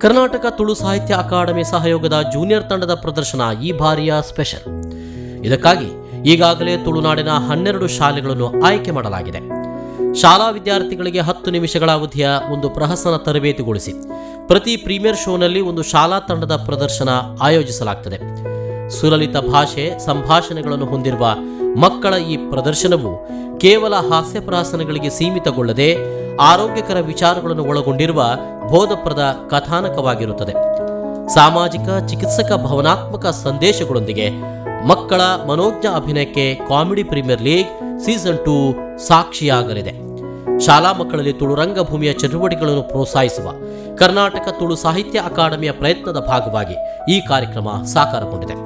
Karnataka Tulu Sahitya Academy ಸಹಯೋಗದ junior ತಂಡದ ಪ್ರದರ್ಶನ ಈ ಬಾರಿಯ ಸ್ಪೆಷಲ್. ಇದಕ್ಕಾಗಿ ಈಗಾಗಲೇ ತುಳುನಾಡಿನ 12 ಶಾಲೆಗಳನ್ನು ಆಯ್ಕೆ ಮಾಡಲಾಗಿದೆ. ಶಾಲಾ ವಿದ್ಯಾರ್ಥಿಗಳಿಗೆ 10 ನಿಮಿಷಗಳ ಅವಧಿಯ ಒಂದು ಪ್ರಹಸನ ತರಬೇತಿಗೊಳಿಸಿ ಪ್ರತಿ ಪ್ರೀಮಿಯರ್ ಶೋನಲ್ಲಿ ಒಂದು ಶಾಲಾ ತಂಡದ ಪ್ರದರ್ಶನ ಆಯೋಜಿಸಲಾಗುತ್ತದೆ. ಸುಲಲಿತ ಭಾಷೆ ಸಂಭಾಷಣೆಗಳನ್ನು ಹೊಂದಿರುವ ಮಕ್ಕಳ ಈ ಪ್ರದರ್ಶನವು ಕೇವಲ ಹಾಸ್ಯ ಪ್ರಹಸನಗಳಿಗೆ ಸೀಮಿತಗೊಳ್ಳದೆ ಆರೋಗ್ಯಕರ ವಿಚಾರಗಳನ್ನು ಒಳಗೊಂಡಿರುವ ಬೋಧಪ್ರದ ಕಥಾನಕವಾಗಿರುತ್ತದೆ. ಸಾಮಾಜಿಕ, ಚಿಕಿತ್ಸಕ, ಭಾವನಾತ್ಮಕ ಸಂದೇಶಗಳೊಂದಿಗೆ ಮಕ್ಕಳ ಮನೋಜ್ಞ ಅಭಿನಯಕ್ಕೆ comedy premier league season 2 ಸಾಕ್ಷಿಯಾಗಲಿದೆ. ಶಾಲಾ ಮಕ್ಕಳಲ್ಲಿ ತುಳು ರಂಗಭೂಮಿಯ ಚಟುವಟಿಕೆಗಳನ್ನು ಪ್ರೋತ್ಸಾಹಿಸುವ ಕರ್ನಾಟಕ ತುಳು ಸಾಹಿತ್ಯ ಅಕಾಡೆಮಿಯ ಪ್ರಯತ್ನದ ಭಾಗವಾಗಿ ಈ ಕಾರ್ಯಕ್ರಮ ಸಾಕಾರಗೊಂಡಿದೆ.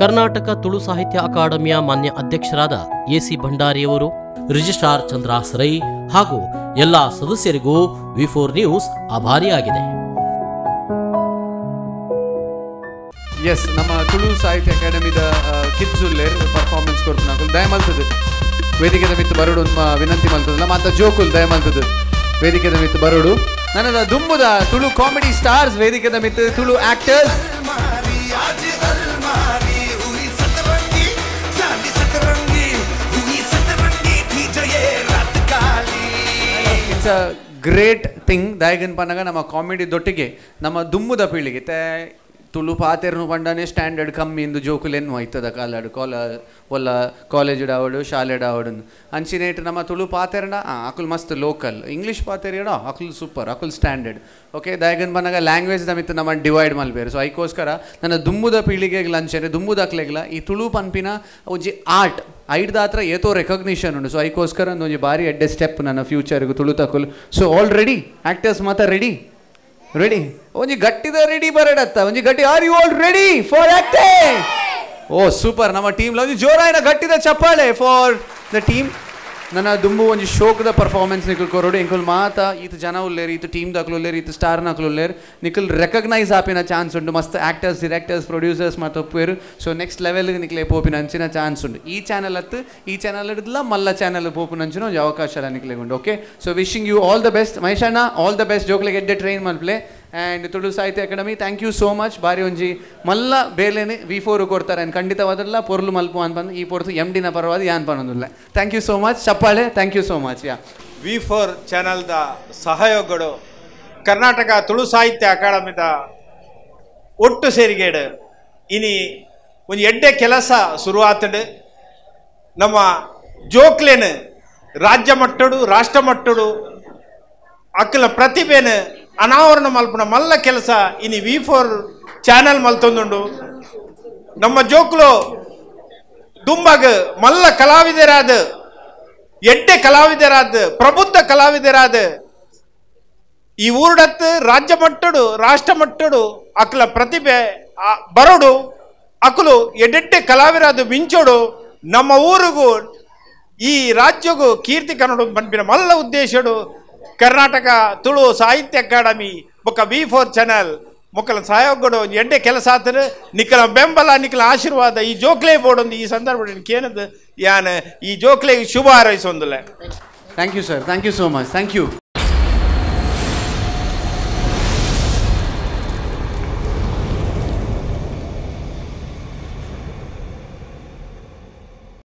ಕರ್ನಾಟಕ ತುಳು ಸಾಹಿತ್ಯ ಅಕಾಡೆಮಿಯ ಮಾನ್ಯ ಅಧ್ಯಕ್ಷರಾದ ಎಸಿ ಭಂಡಾರಿಯವರು, ರಿಜಿಸ್ಟ್ರಾರ್ ಚಂದ್ರಹಾಸ್ ರೈ ಹಾಗೂ ಎಲ್ಲ ಸದಸ್ಯರಿಗೂ ವಿ4 ನ್ಯೂಸ್ ಆಭಾರಿಯಾಗಿದೆ. ಎಸ್, ನಮ್ಮ ತುಳು ಸಾಹಿತ್ಯ ಅಕಾಡೆಮಿದ ಕಿಡ್ಸ್ ಉಲ್ಲೇರ್ ಪರ್ಫಾರ್ಮೆನ್ಸ್ ಕೊರ್ಪುನಕುಲು ದಯಮಲ್ತದೆ ವೇದಿಕೆದ ಮಿತ್ತು ಬರಡು ವಿನಂತಿ ಮಲ್ತದೆ. ನಮ್ಮ ಅಂತ ಜೋಕುಲ್ ದಯಮಲ್ತದೆ ವೇದಿಕೆದ ಮಿತ್ತು ಬರಡು. ನನ್ನದ ದುಂಬುದ ತುಳು ಕಾಮಿಡಿ ಸ್ಟಾರ್ಸ್ ವೇದಿಕೆದ ಮಿತ್ತು Tulu actors. It's a great thing. ದಾಯಗನ್ ಪನ್ನಗ ನಮ್ಮ ಕಾಮಿಡಿ ದೊಟ್ಟಿಗೆ ನಮ್ಮ ದುಂಬುದ ಪೀಳಿಗೆ ತುಳು ಪಾತೆರ್ನು ಪಂಡನೆ ಸ್ಟ್ಯಾಂಡರ್ಡ್ ಕಮ್ಮಿ ಇಂದು ಜೋಕುಲು ಎನ್ನುವ ಇತ್ತದ ಕಾಲಾಡು ಕಾಲ ಒಲ್ಲ ಕಾಲೇಜ್ ಡಾವಡು ಶಾಲೆ ಡಾವಡು ಅಂಚಿನೇಟ್ ನಮ್ಮ ತುಳು ಪಾತೆರ್ನ ಅಕುಲ್ ಮಸ್ತ್ ಲೋಕಲ್ ಇಂಗ್ಲೀಷ್ ಪಾತೆರ್ಯಡ ಅಕುಲ್ ಸೂಪರ್ ಅಕುಲ್ ಸ್ಟ್ಯಾಂಡರ್ಡ್. ಓಕೆ, ದಾಯಗನ್ ಪನ್ನಗ ಲ್ಯಾಂಗ್ವೇಜ್ ನಮಿತ್ತು ನಮ್ಮ ಡಿವೈಡ್ ಮಲ್ಬೇರು. ಸೊ ಐಕೋಸ್ಕರ ನನ್ನ ದುಂಬುದ ಪೀಳಿಗೆಗ್ಲ ಅಂಚನೆ ದುಂಬುದಕ್ಲೆಗ್ಲ ಈ ತುಳು ಪನ್ಪಿನ ಒಂಜಿ ಆರ್ಟ್ ಐಡ್ದಾತ್ರ ಏತೋ ರೆಕಗ್ನಿಷನ್ ಉಂಡು. ಸೊ ಐಕೋಸ್ಕರ ಒಂಜಿ ಬಾರಿ ಎಡ್ಡೆ ಸ್ಟೆಪ್ ನನ್ನ ಫ್ಯೂಚರ್ಗೆ ತುಳು ತಕುಲು. So already actors ಮಾತ್ರ ರೆಡಿ ರೆಡಿ ಒಂಜಿ ಗಟ್ಟಿದ ರೆಡಿ ಬರಡತ್ತ ಒಂಜಿ ಗಟ್ಟಿ. Are you all ready for acting? Oh super. ನಮ್ಮ ಟೀಮ್ ಒಂಜಿ ಜೋರಾಯಿನ ಗಟ್ಟಿದ ಚಪ್ಪಾಳೆ for the team. ನನ್ನ ದುಂಬು ಒಂಜಿ ಶೋಕದ ಪರ್ಫಾರ್ಮೆನ್ಸ್ ನಿಕಲ್ ಕೊರೋಡು. ಎಂಕುಲ್ ಮಾತ ಈತ ಜನ ಉಲ್ಲೇರು, ಈತ ಟೀಮ್ ದಾಖಲು ಉಲ್ಲೇರು, ಈತ ಸ್ಟಾರ್ ನಕಲು ಉಲ್ಲೇರು. ನಿಕಲ್ ರೆಕಗ್ನೈಸ್ ಆಪಿನ ಚಾನ್ಸ್ ಉಂಟು. ಮಸ್ತ್ actors, directors, producers ಮಾತ ಒಪ್ಪುವೇರು. ಸೊ ನೆಕ್ಸ್ಟ್ ಲೆವೆಲ್ಗೆ ನಿಕ್ಲೆ ಪೋಪಿನ ಅಂಚಿನ ಚಾನ್ಸ್ ಉಂಟು. ಈ ಚಾನಲ್ ಹತ್ತು ಈ ಚಾನಲ್ ಹಿಡಿದ್ಲ ಮಲ್ಲ ಚಾನಲ್ ಪೋಪಿನ ಅಂಚಿನ ಒಂಜಿ ಅವಕಾಶ ನಿಕ್ಲೆ ಉಂಟು. Okay, so wishing you all the best. ಮಹೇಶಣ್ಣ all the best. ಜೋಕ್ಲೆಗೆ ಎಡ್ಡೆ train ಮಲ್ಪ್ಲೆ. And Tulu Sahitya Academy thank you so much. ಬಾರಿ ಒಂಜಿ ಮಲ್ಲ ಬೇಲೆನೆ ವಿ4 ಕೊಡ್ತಾರೆ ಆ್ಯಂಡ್ ಖಂಡಿತವಾದಲ್ಲ ಪೊರ್ಲು ಮಲ್ಪು ಅನ್ಪಂದು ಈ ಪೊರ್ತು ಎಮ್ ಡಿನ ಪರವಾದ ಯಾನ್ ಪನ್ನೊಂದಿಲ್ಲ. Thank you so much. ಚಪ್ಪಾಳೆ. Thank you so much. Yeah ವಿ4 ಚಾನಲ್ದ ಸಹಯೋಗಗಳು Karnataka Tulu ಸಾಹಿತ್ಯ ಅಕಾಡೆಮಿದ ಒಟ್ಟು ಸೇರಿಗೇಡು ಇನಿ ಒಂದು ಎಡ್ಡೆ ಕೆಲಸ ಶುರುವಾತಡು. ನಮ್ಮ ಜೋಕ್ಲೇನು ರಾಜ್ಯ ಮಟ್ಟಡು ರಾಷ್ಟ್ರ ಮಟ್ಟಡು ಅಕ್ಕಲ ಪ್ರತಿಭೆನು ಅನಾವರಣ ಮಲ್ಪುನ ಮಲ್ಲ ಕೆಲಸ ಇನಿ ವಿ4 ಚಾನಲ್ ಮಲ್ತೊಂದುಂಡು. ನಮ್ಮ ಜೋಕ್ಲು ದುಂಬಾಗ ಮಲ್ಲ ಕಲಾವಿದರಾದ ಎಡ್ಡೆ ಕಲಾವಿದರಾದ ಪ್ರಬುದ್ಧ ಕಲಾವಿದರಾದ ಈ ಊರುಡತ್ತು ರಾಜ್ಯ ಮಟ್ಟಡು ರಾಷ್ಟ್ರ ಮಟ್ಟಡು ಅಕ್ಲ ಪ್ರತಿಭೆ ಬರೋಡು ಅಕಲು ಎಡ್ಡೆಡ್ಡೆ ಕಲಾವಿರಾದ ಮಿಂಚೋಡು ನಮ್ಮ ಊರಿಗೂ ಈ ರಾಜ್ಯಗೂ ಕೀರ್ತಿ ಕನ್ನಡ ಪನ್ಪಿನ ಮಲ್ಲ ಉದ್ದೇಶಡು ಕರ್ನಾಟಕ ತುಳು ಸಾಹಿತ್ಯ ಅಕಾಡೆಮಿ ಬೊಕ್ಕ ವಿ4 ಚಾನಲ್ ಮೊಕ್ಕಲ ಸಹಯೋಗಡು ಎಡ್ಡೆ ಕೆಲಸ ಆತರು. ನಿಕ್ಕಲ ಬೆಂಬಲ ನಿಕ್ಕಲ ಆಶೀರ್ವಾದ ಈ ಜೋಕ್ಲೆ ಬೋರ್ಡ್ ಈ ಸಂದರ್ಭ ಕೇನದು ಯಾನ್ ಈ ಜೋಕ್ಲೆ ಶುಭ ಹಾರೈಸೊಂದಿಲ್ಲ. Thank you sir, thank you so much, thank you.